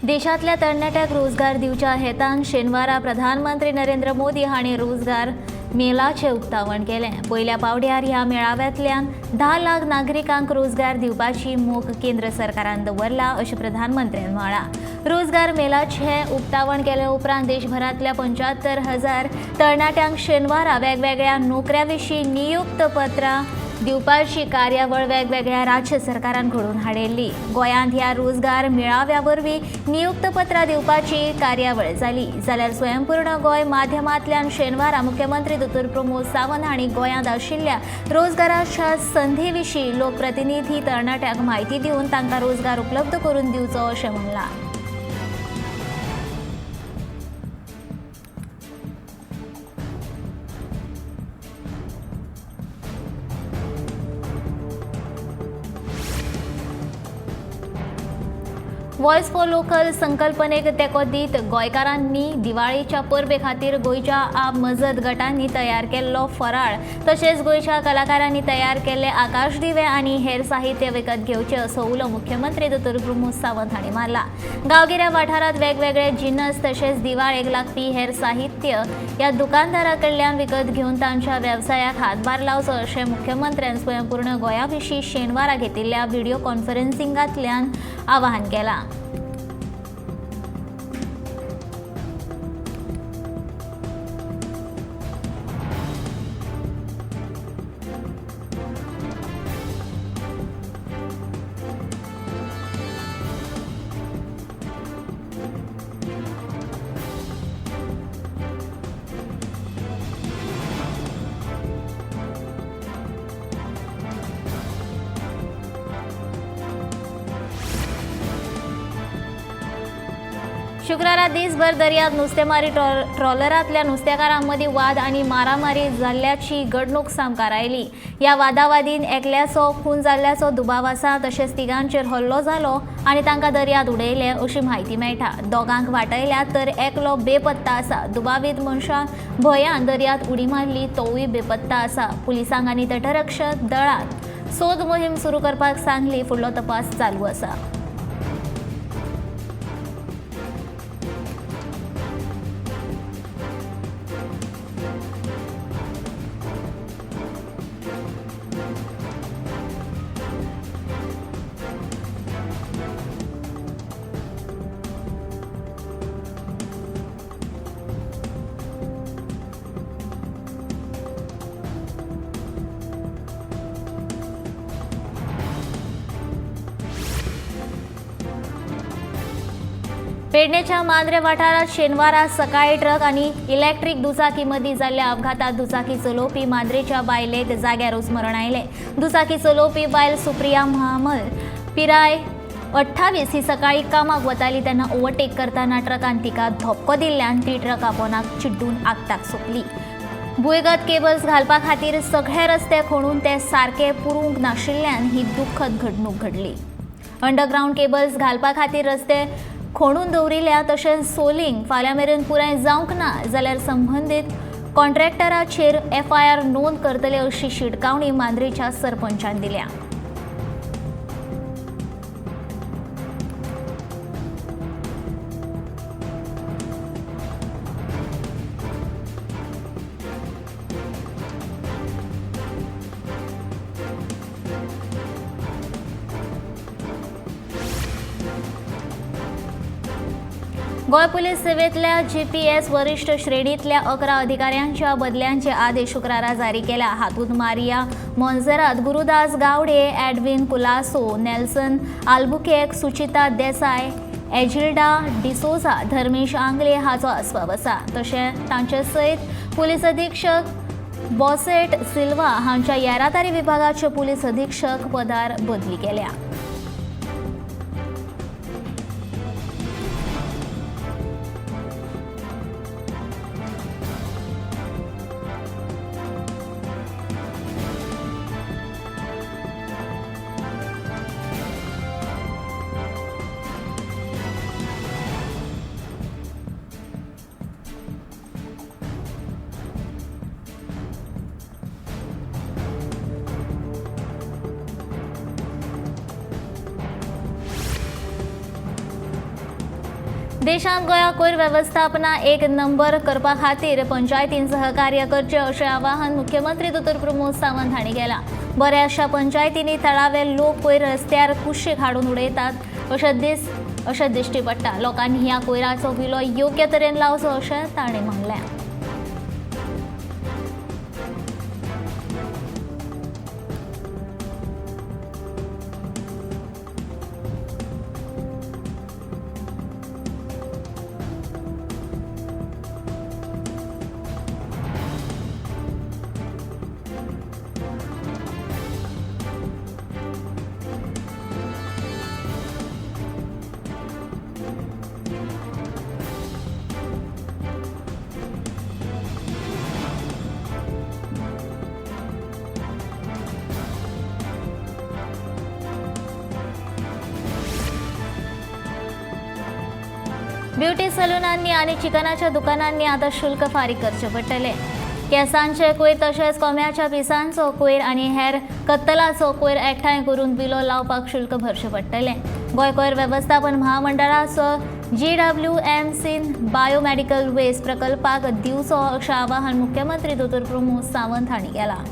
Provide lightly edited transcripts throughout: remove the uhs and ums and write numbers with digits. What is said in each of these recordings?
देशांतल्या तरणाट्यांक रोजगार दिवच्या हेतान शेनवारा प्रधानमंत्री नरेंद्र मोदी हांणी रोजगार मेळाचें उक्तावण केलें. पयल्या पावड्यार ह्या मेळाव्यांतल्यान 10 लाख नागरिकांक रोजगार दिवपाची मोख केंद्र सरकारान दवरला अशें प्रधानमंत्र्यान म्हळां. रोजगार मेळाचें उक्तावण केले उपरांत देशभरांतल्या 75,000 तरणाट्यांक शेनवारा वेगवेगळ्या नोकऱ्यां विशीं नियुक्त पत्रां दिवपाची कार्यावळ वेगवेगळ्या राज्य सरकारान घडोवन हाडिल्ली. गोंयांत ह्या रोजगार मेळाव्या वरवीं नियुक्तपत्रां दिवपाची कार्यावळ जाली. जाल्यार स्वयंपूर्ण गोंय माध्यमांतल्यान शेनवारा मुख्यमंत्री दोतोर प्रमोद सावंत हांणी गोंयांत आशिल्ल्या रोजगाराच्या संदी विशीं लोकप्रतिनिधी तरणाट्यांक म्हायती दिवन तांकां रोजगार उपलब्ध करून दिवचो अशें म्हणलां. वॉयस फॉर लोकल संकल्पनेक तेंको दीत गोंयकारांनी दिवाळेच्या परबे खातीर गोंयच्या आप मजत गटांनी तयार केल्लो फराळ तशेंच गोंयच्या कलाकारांनी तयार केल्ले आकाशदिवे आनी हेर साहित्य विकत घेवचे असो उलो मुख्यमंत्री दोतोर प्रमोद सावंत हांणी मारला. गांवगिऱ्या वाठारांत वेगवेगळे जिनस तशेंच दिवाळेक लागपी हेर साहित्य ह्या दुकानदारा कडल्यान विकत घेवन तांच्या वेवसायाक हातभार लावचो अशें मुख्यमंत्र्यान स्वयंपूर्ण गोंया विशीं शेनवारा घेतिल्ल्या व्हिडिओ कॉन्फरन्सिंगांतल्यान आवाहन केलां. शुक्रारा दिसभर दर्यात नुस्तेमारी ट्रॉलरांतल्या नुस्तेकारां मदीं वाद आनी मारामारी जाल्ल्याची घडणूक सामकार आयली. ह्या वादावादीन एकल्याचो खून जाल्ल्याचो दुबाव आसा तशेंच तिगांचेर हल्लो जालो आनी तांकां दर्यांत उडयले अशी म्हायती मेळटा. दोगांक वाटयल्यात तर एकलो बेपत्ता आसा. दुबावीत मनशान भंयान दर्यांत उडी मारली, तोवूय बेपत्ता आसा. पुलिसांक आनी तटरक्षक दळान सोद मोहीम सुरू करपाक सांगली. फुडलो तपास चालू आसा. पेडणेच्या मांद्रे वाठारात शेनवारा सकाळी ट्रक आणि इलेक्ट्रीक दुचाकी मदीं जाल्ल्या अपघातात दुचाकी चलोवपी मांद्रेच्या बायलेक जाग्यारूच मरण आयलें. दुचाकी चलोवपी बायल सुप्रिया म्हामल पिराय 28 ही सकाळी कामाक वताली तेन्ना ओव्हरटेक करतना ट्रकान तिका धपको दिल्ल्यान ती ट्रका पोनाक चिड्डून आगताक सोंपली. भुंयगत केबल्स घालपा खातीर सगळे रस्ते खणून ते सारके पुरूंक नाशिल्ल्यान ही दुख्खद घडणूक घडली. अंडरग्रावंड केबल्स घालपा खातीर रस्ते खणून दवरिल्या तशेंच सोलिंग फाल्यां मेरेन पुराय जावंक ना जाल्यार संबंदीत कॉन्ट्रॅक्टराचेर एफआयआर नोंद करतले अशी शिटकावणी मांद्रेच्या सरपंचान दिल्या. गोंय पुलीस सेवेंतल्या जीपीएस वरिश्ठ श्रेणींतल्या 11 अधिकाऱ्यांच्या बदल्यांचे आदेश शुक्रारा जारी केल्या. हातूंत Maria Monserrate, Gurudas Gawade, Edwin Colaco, Nelson Albuquerque, Suchita Desai, Ezilda D'Souza, Dharmesh Angle हाचो आस्पाव आसा. तशेंच तांचे सयत पुलीस अधीक्षक बॉसेट सिल्वा हांच्या येरादारी विभागाचे पुलीस अधीक्षक पदार बदली केल्या. देशांत गोंया कोयर वेवस्थापना एक नंबर करपा खातीर पंचायतीन सहकार्य करचें अशें आवाहन मुख्यमंत्री दोतोर प्रमोद सावंत हांणी केलां. बऱ्याचशा पंचायतींनी थळावे लोक कोयर रस्त्यार कुशीक हाडून उडयतात अशें दिश्टी पडटा. लोकांनी ह्या कोयराचो विलो योग्य तरेन लावचो अशें ताणें म्हणलें. ब्युटी सलूनांनी आनी चिकनाच्या दुकानांनी आतां शुल्क फारीक करचें पडटलें. केंसांचे कोयर तशेंच कोंब्याच्या पिसांचो कोयर आनी हेर कत्तलाचो कोयर एकठांय करून बिलो लावपाक शुल्क भरचें पडटलें. गोंय कोयर वेवस्थापन महामंडळाचो GWMCन बायोमॅडिकल वेस्ट प्रकल्पाक दिवचो अशें आवाहन मुख्यमंत्री दोतोर प्रमोद सावंत हांणी केलां.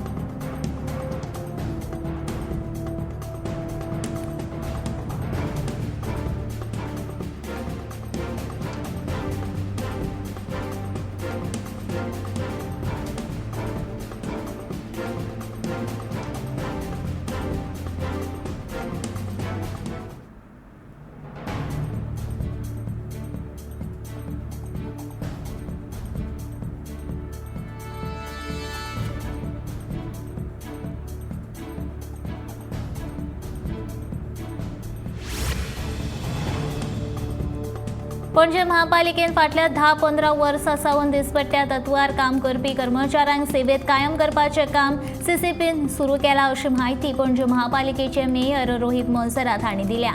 पणजे महापालिकेन फाटल्या 10-15 वर्सां सावन दिसपट्ट्या तत्वार काम करपी कर्मचाऱ्यांक सेवेत कायम करपाचें काम सीसीपीन सुरू केलां अशी म्हायती पणजे महापालिकेचे मेयर रोहित मोन्सेरात हांणी दिल्या.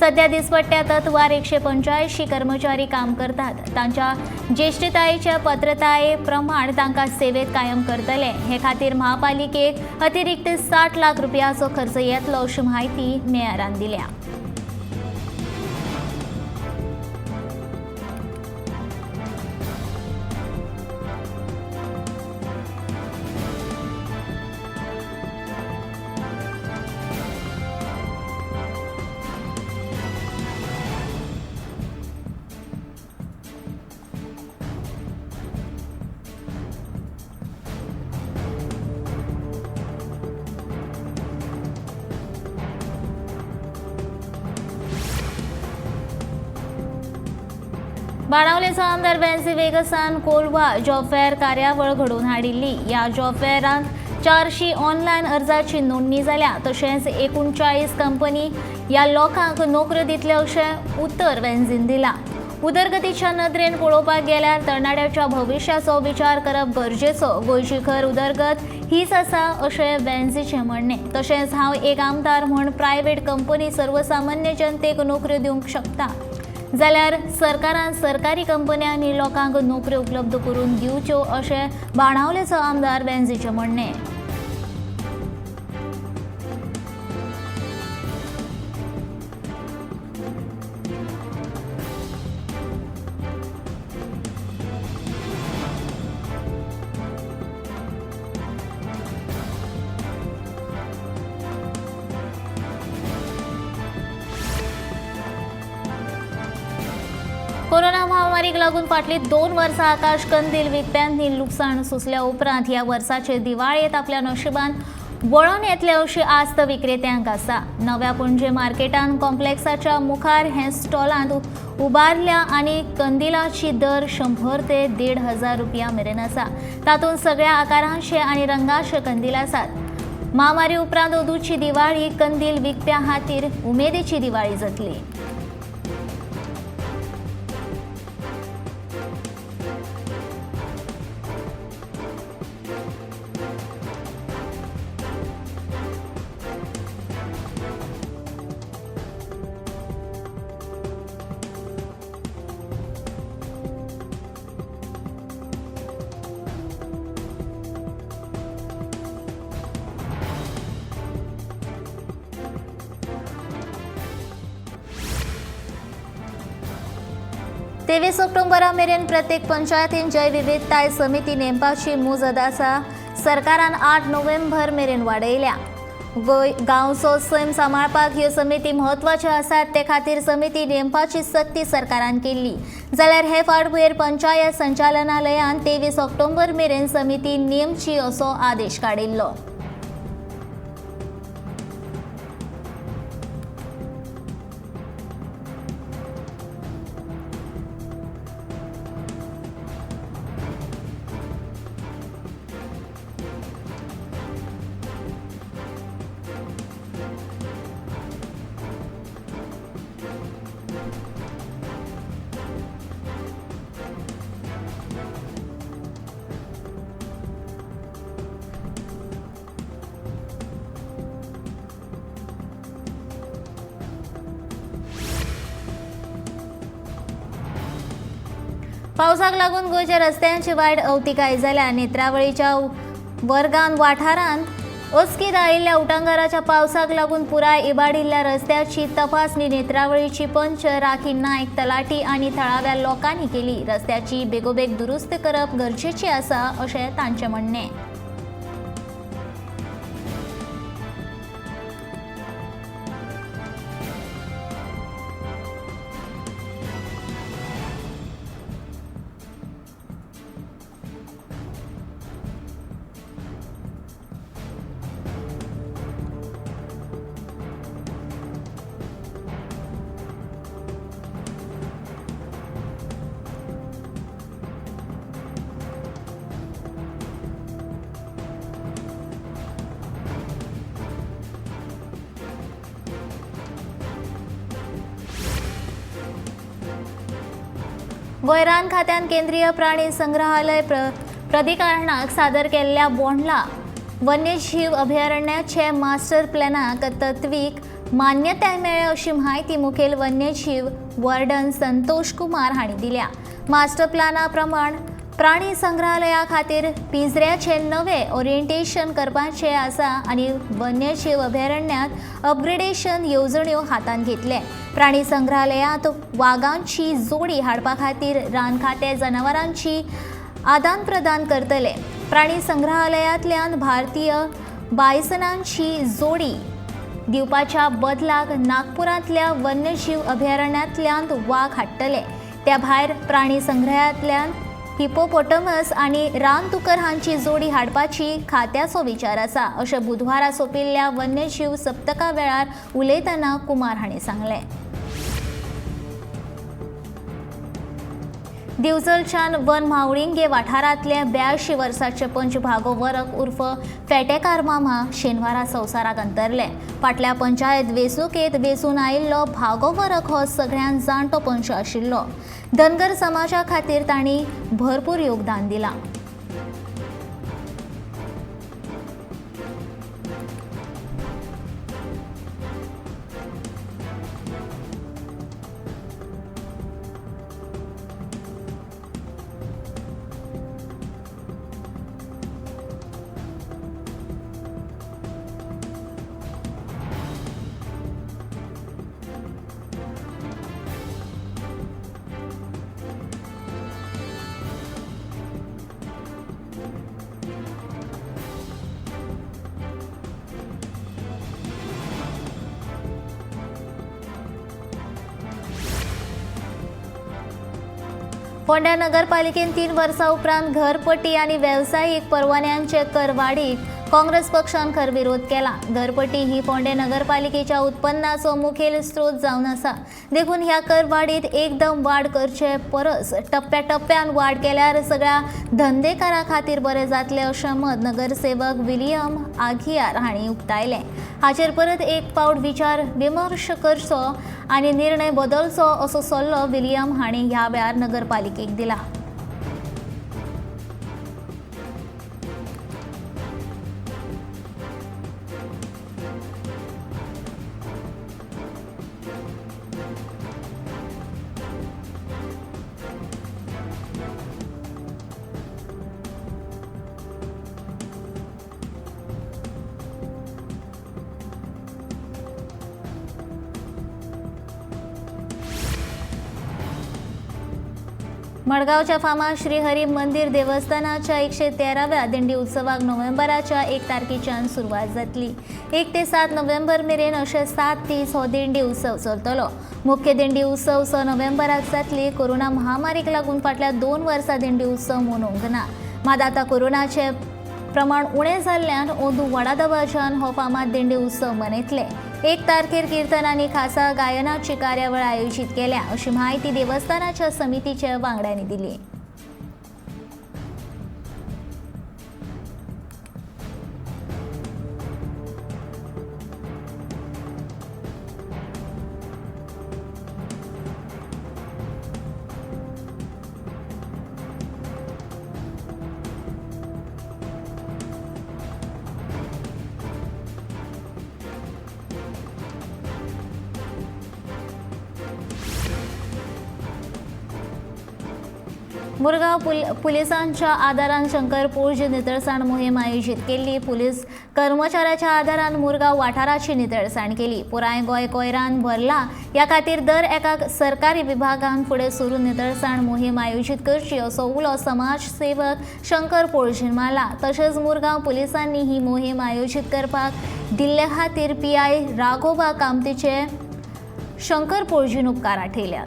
सध्या दिसपट्ट्या तत्वार 185 कर्मचारी काम करतात. तांच्या ज्येश्ठतायेच्या पत्रताये प्रमाण तांकां सेवेत कायम करतले. हे खातीर महापालिकेक अतिरिक्त 60 लाख रुपयाचो खर्च येतलो अशी म्हायती मेयरान दिल्या. बाणावलेचो आमदार वेन्झी वेगसान कोलवा जॉब फेअर कार्यावळ घडोवन हाडिल्ली. ह्या जॉब फेअरांत 400 ऑनलायन अर्जाची नोंदणी जाल्या. तशेंच 39 कंपनी ह्या लोकांक नोकऱ्यो दितले अशें उतर वेन्झीन दिलां. उदरगतीच्या नदरेन पळोवपाक गेल्यार तरणाट्याच्या भविश्याचो विचार करप गरजेचो. गोंयची खर उदरगत हीच आसा अशें वेन्झीचें म्हणणें. तशेंच हांव एक आमदार म्हूण प्रायव्हेट कंपनी सर्वसामान्य जनतेक नोकऱ्यो दिवंक शकता जाल्यार सरकारान सरकारी कंपन्यांनी लोकांक नोकऱ्यो उपलब्ध करून दिवच्यो अशें बाणावलेचो आमदार वेन्झीचें म्हणणें. कोरोना महामारीक लागून फाटली 2 वर्सां आकाश कंदील विकप्यांनी लुकसाण सोंसल्या उपरांत ह्या वर्साचे दिवाळेंत आपल्या नशिबान वळण येतले अशी आस्त विक्रेत्यांक आसा. नव्या पणजे मार्केटान कॉम्प्लेक्साच्या मुखार हे स्टॉलांत उबारल्या आनी कंदिलाची दर 100 ते 1500 रुपया मेरेन आसा. तातूंत सगळ्या आकारांचे आनी रंगाचे कंदील आसात. महामारी उपरांत अंदूची दिवाळी कंदील विकप्यां खातीर उमेदीची दिवाळी जातली. 23 ऑक्टोबरा मेरेन प्रत्येक पंचायतीन जैवविविधताय समिती नेमपाची मुजत आसा. सरकारान 8 नोव्हेंबर मेरेन वाडयल्या. गांवचो सैम सांबाळपाक ह्यो समिती म्हत्वाच्यो आसात, ते खातीर समिती नेमपाची सक्ती सरकारान केल्ली. जाल्यार हे फाटभुंयेर पंचायत संचालनालयान 23 ऑक्टोबर मेरेन समिती नेमची असो आदेश काडिल्लो. पावसाक लागून गोंयच्या रस्त्यांची वायट अवतिकाय जाल्या. नेत्रावळीच्या वर्गान वाठारांत अचकीत आयिल्ल्या उटांगाराच्या पावसाक लागून पुराय इबाडिल्ल्या रस्त्याची तपासणी नेत्रावळीची पंच राखी नायक, तलाठी आनी थळाव्या लोकांनी केली. रस्त्याची बेगोबेग दुरुस्त करप गरजेची आसा अशें तांचें म्हणणें. गोंय रान खात्यान केंद्रीय प्राणी संग्रहालय प्राधिकरणाक सादर केल्ल्या बोंडला वन्यजीव अभयारण्याचे मास्टर प्लॅनाक तत्वीक मान्यताय मेळ्ळ्या अशी म्हायती मुखेल वन्यजीव वर्डन संतोष कुमार हांणी दिल्या. मास्टर प्लॅना प्रमाण प्राणी संग्रहालया खातीर पिंजऱ्याचे नवे ओरिएंटेशन करपाचे आसा आनी वन्यजीव अभयारण्यात अपग्रेडेशन येवजण्यो हातांत घेतले. प्राणी संग्रहालयांत वागांची जोडी हाडपा खातीर रान खातें जनावरांची आदान प्रदान करतले. प्राणी संग्रहालयांतल्यान भारतीय बायसनांची जोडी दिवपाच्या बदलाक नागपुरांतल्या वन्यजीव अभयारण्यांतल्यान वाग हाडटले. त्या भायर प्राणी संग्रहालयांतल्यान हिपोपोटमस आनी रानदुकर हांची जोडी हाडपाची खात्याचो विचार आसा अशें बुधवारा सोंपिल्ल्या वन्यजीव सप्तका वेळार उलयतना कुमार हांणी सांगलें. दिवचलच्यान वन म्हावळिंगे वाठारांतले 82 वर्साचे पंच भागो वरक उर्फ फेटेकार मामा शेनवारा संवसाराक अंतरले. फाटल्या पंचायत वेंचणुकेंत वेंचून आयिल्लो भागो वरक हो सगळ्यांत जाणटो पंच आशिल्लो. धनगर समाजा खातीर तांणी भरपूर योगदान दिलां. फोंड्या नगरपालिकेन 3 वर्सां उपरांत घरपट्टी आनी वेवसायीक परवान्यांचे कर वाडीक काँग्रेस पक्षान खर विरोध केला. घरपट्टी ही फोंडें नगरपालिकेच्या उत्पन्नाचो मुखेल स्रोत जावन आसा, देखून ह्या कर वाडीत एकदम वाड करचे परस टप्प्या टप्प्यान वाड केल्यार सगळ्या धंदेकारां खातीर बरें जातलें अशें मत नगरसेवक विलियम आगियार हांणी उक्तायलें. हाचेर परत एक फावट विचार विमर्श करचो आनी निर्णय बदलचो असो सल्लो विलियम हांणी ह्या वेळार नगरपालिकेक दिला. मडगांवच्या फामाद श्रीहरी मंदिर देवस्थानाच्या 113व्या दिंडी उत्सवाक नोव्हेंबराच्या 1 तारखेच्यान सुरवात जातली. 1 ते 7 नोव्हेंबर मेरेन अशे 7 दीस हो दिंडी उत्सव चलतलो. मुख्य दिंडी उत्सव 6 नोव्हेंबराक जातली. कोरोना महामारीक लागून फाटल्या 2 वर्सां दिंडी उत्सव मनोवंक ना. मात आतां कोरोनाचे प्रमाण उणें जाल्ल्यान अंदू व्हडा दबाज्यान हो फामाद दिंडी उत्सव मनयतले. 1 तारखेर कीर्तन आनी खासा गायनाची कार्यावळ आयोजीत केल्या अशी म्हायती देवस्थानाच्या समितीच्या वांगड्यांनी दिली. मुरगांव पुलिसांच्या आदारान शंकर पोळजी नितळसाण मोहीम आयोजीत केल्ली. पुलीस कर्मचाऱ्याच्या आदारान मुरगांव वाठाराची नितळसाण केली. पुराय गोंय कोयरान भरला ह्या खातीर दर एका सरकारी विभागान फुडें सरून नितळसाण मोहीम आयोजीत करची असो उलो समाजसेवक शंकर पोळजीन मारला. तशेंच मुरगांव पुलिसांनी ही मोहीम आयोजीत करपाक दिल्ले खातीर PI Raghoba कामतीचे शंकर पोळजीन उपकार आठयल्यात.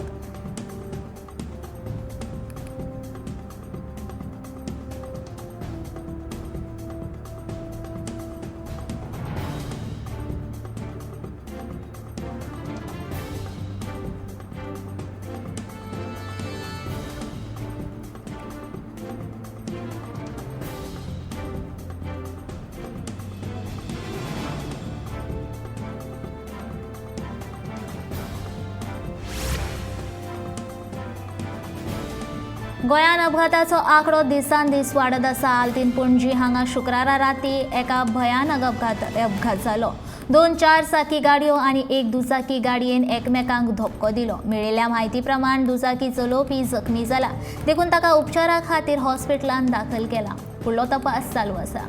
गोंयांत अपघाताचो आंकडो दिसान दीस वाडत आसा. आल्तीन पणजी हांगा शुक्रारा राती एका भयानक अपघात जालो. 2 4 चाकी गाडयो आनी 1 दुचाकी गाडयेन एकमेकांक धपको दिलो. मेळिल्ल्या म्हायती प्रमाण दुचाकी चलोवपी जखमी जाला, देखून ताका उपचारा खातीर हॉस्पिटलांत दाखल केला. फुडलो तपास चालू आसा.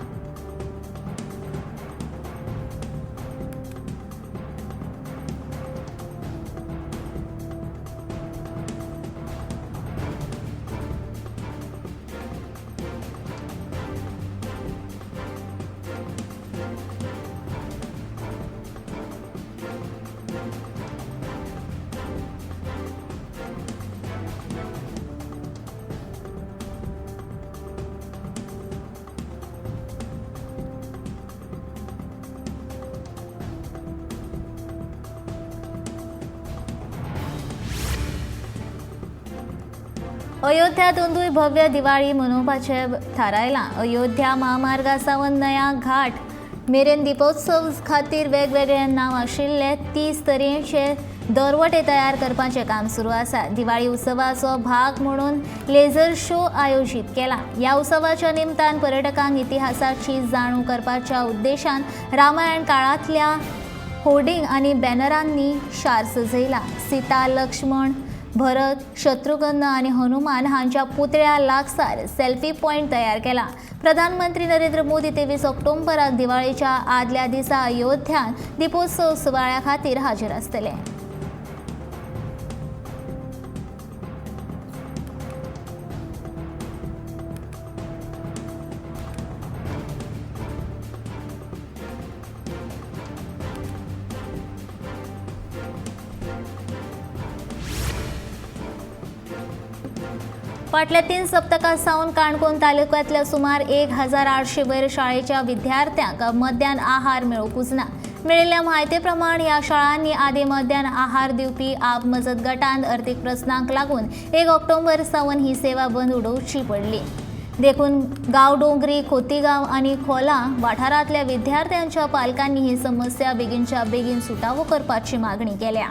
अयोध्या अंदूय भव्य दिवाळी मनोवपाचें थारायलां. अयोध्या महामार्गा सावन नया घाट मेरेन दीपोत्सव खातीर वेगवेगळे नांव आशिल्ले 30 तरेचे दरवटे तयार करपाचें काम सुरू आसा. दिवाळी उत्सवाचो भाग म्हणून लेझर शो आयोजीत केला. ह्या उत्सवाच्या निमतान पर्यटकांक इतिहासाची जाणीव करपाच्या उद्देशान रामायण काळांतल्या होर्डिंग आनी बॅनरांनी शार सजयला. सीता, लक्ष्मण, भरत, शत्रुघ्न आनी हनुमान हांच्या पुतळ्या लागसार सेल्फी पॉयंट तयार केला. प्रधानमंत्री नरेंद्र मोदी 23 ऑक्टोबराक दिवाळीच्या आदल्या दिसा अयोध्यांत दीपोत्सव सुवाळ्या खातीर हाजीर आसतले. फाटल्या 3 सप्तकां सावन काणकोण तालुक्यांतल्या सुमार 1800 वयर शाळेच्या विद्यार्थ्यांक मध्यान आहार मेळूंकच ना. मेळिल्ल्या म्हायती प्रमाण ह्या शाळांनी आदी मध्यान आहार दिवपी आप मजत गटान अर्थीक प्रस्नांक लागून 1 ऑक्टोबर सावन ही सेवा बंद उडोवची पडली. देखून गांवडोंगरी, खोतीगांव आनी खोला वाठारांतल्या विद्यार्थ्यांच्या पालकांनी ही समस्या बेगीनच्या बेगीन सुटावो करपाची मागणी केल्या.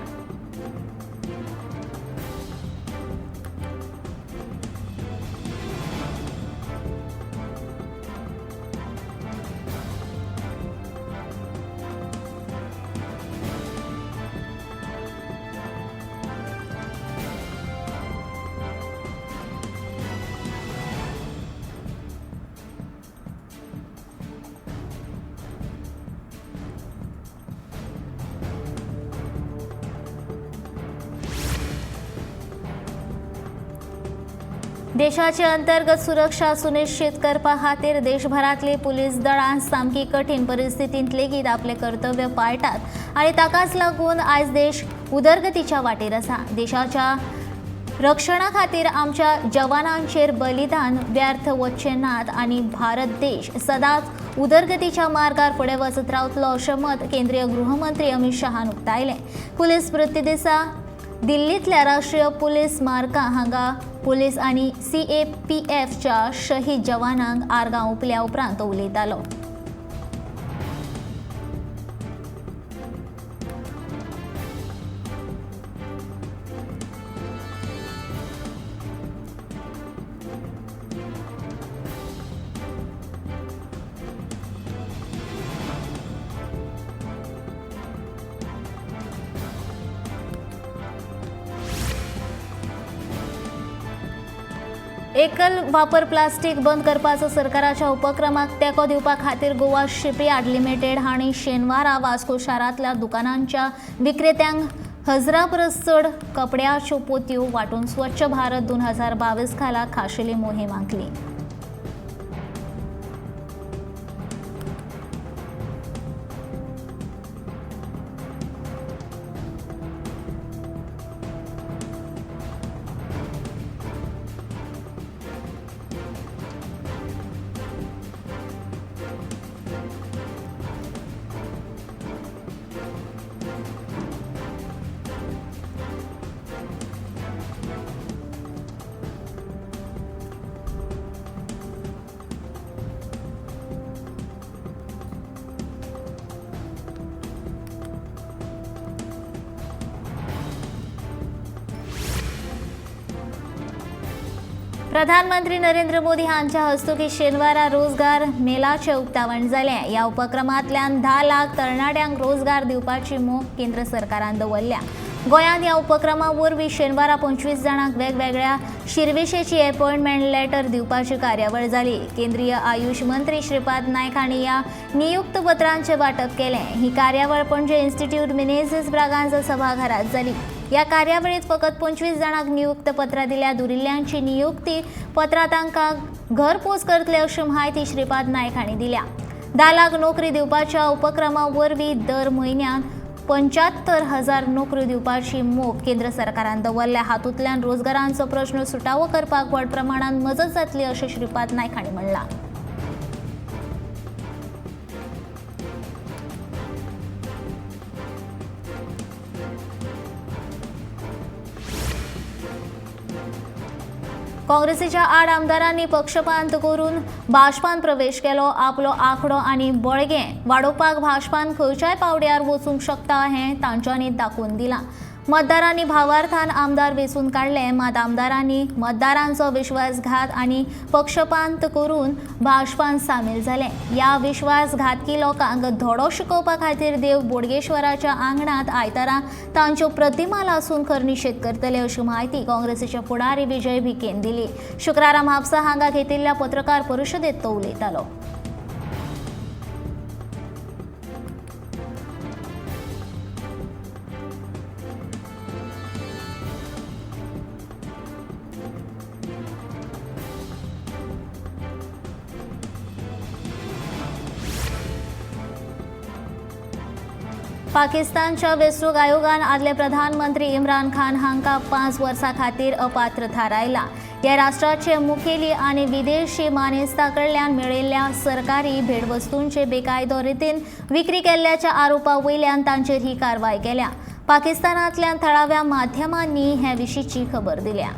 देशाची अंतर्गत सुरक्षा सुनिश्चित करपा खातीर देशभरांतली पुलीस दळां सामकी कठीण परिस्थितींत लेगीत आपले कर्तव्य पाळटात आनी ताकाच लागून आयज देश उदरगतीच्या वाटेर आसा. देशाच्या रक्षणा खातीर आमच्या जवानांचेर बलिदान व्यर्थ वचचे नात आनी भारत देश सदांच उदरगतीच्या मार्गार फुडें वचत रावतलो अशें मत केंद्रीय गृहमंत्री अमित शहान उक्तायलें. पुलीस स्मृती दिसा दिल्लींतल्या राष्ट्रीय पुलीस स्मारका हांगा पुलीस आनी CAPFच्या शहीद जवानांक आर्गां ओंपल्या उपरांत तो उलयतालो. एकल वापर प्लास्टीक बंद करपाचो सरकाराच्या उपक्रमाक तेंको दिवपा खातीर गोवा शिपयार्ड लिमिटेड हांणी शेनवारा वास्को शारांतल्या दुकानांच्या विक्रेत्यांक 1000 परस चड कपड्याच्यो पोतयो वांटून स्वच्छ भारत 2022 खाला खाशेली मोहीम आंखली. प्रधानमंत्री नरेंद्र मोदी हांच्या हस्तुकीं शेनवारा रोजगार मेलाचें उक्तावण जालें. ह्या उपक्रमांतल्यान 10 लाख तरणाट्यांक रोजगार दिवपाची मोख केंद्र सरकारान दवरल्या. गोंयांत ह्या उपक्रमा वरवीं शेनवारा 25 जाणांक वेगवेगळ्या शिरविशेची अपॉयंटमेंट लेटर दिवपाची कार्यावळ जाली. केंद्रीय आयुष मंत्री श्रीपाद नायक हांणी ह्या नियुक्त पत्रांचें वांटप केलें. ही कार्यावळ पणजे इन्स्टिट्यूट मिनेझीस ब्रागांझा सभाघरांत जाली. ह्या कार्यावळीत फकत 25 जाणांक नियुक्त पत्रां दिल्या. दुरिल्ल्यांची नियुक्ती पत्रां तांकां घरपोच करतले अशी म्हायती श्रीपाद नायक हांणी दिल्या. 10 लाख नोकरी दिवपाच्या उपक्रमा वरवीं दर म्हयन्याक 75,000 नोकऱ्यो दिवपाची मोख केंद्र सरकारान दवरल्या. हातूंतल्यान रोजगारांचो प्रश्न सुटावो करपाक व्हड प्रमाणांत मजत जातली अशें श्रीपाद नायक हांणी म्हणलां. काँग्रेसीच्या 8 आमदारांनी पक्षपात करून भाजपान प्रवेश केलो. आपलो आंकडो आनी बळगें वाडोवपाक भाजपान खंयच्याय पावड्यार वचूंक शकता हें तांच्यांनी दाखोवन दिलां. मतदारांनी भावार्थान आमदार वेंचून काडले, मात आमदारांनी मतदारांचो विश्वासघात आनी पक्षपात करून भाजपान सामील जाले. ह्या विश्वासघातकी लोकांक धडो शिकोवपा खातीर देव बोडगेश्वराच्या आंगणांत आयतारा तांच्यो प्रतिमा लासून खर निशेध करतले अशी म्हायती काँग्रेसीचे फुडारी विजय भिकेन दिली. शुक्रारा म्हापसा हांगा घेतिल्ल्या पत्रकार परिशदेंत तो उलयतालो. पाकिस्तानच्या वेंचणूक आयोगान आदले प्रधानमंत्री इम्रान खान हांकां 5 वर्सां खातीर अपात्र थारायला. ह्या राष्ट्राचे मुखेली आनी विदेशी मानेस्तां कडल्यान मेळिल्ल्या सरकारी भेटवस्तूंचे बेकायदो रितीन विक्री केल्ल्याच्या आरोपा वयल्यान तांचेर ही कारवाय केल्या. पाकिस्तानांतल्या थळाव्या माध्यमांनी हे विशींची खबर दिल्या.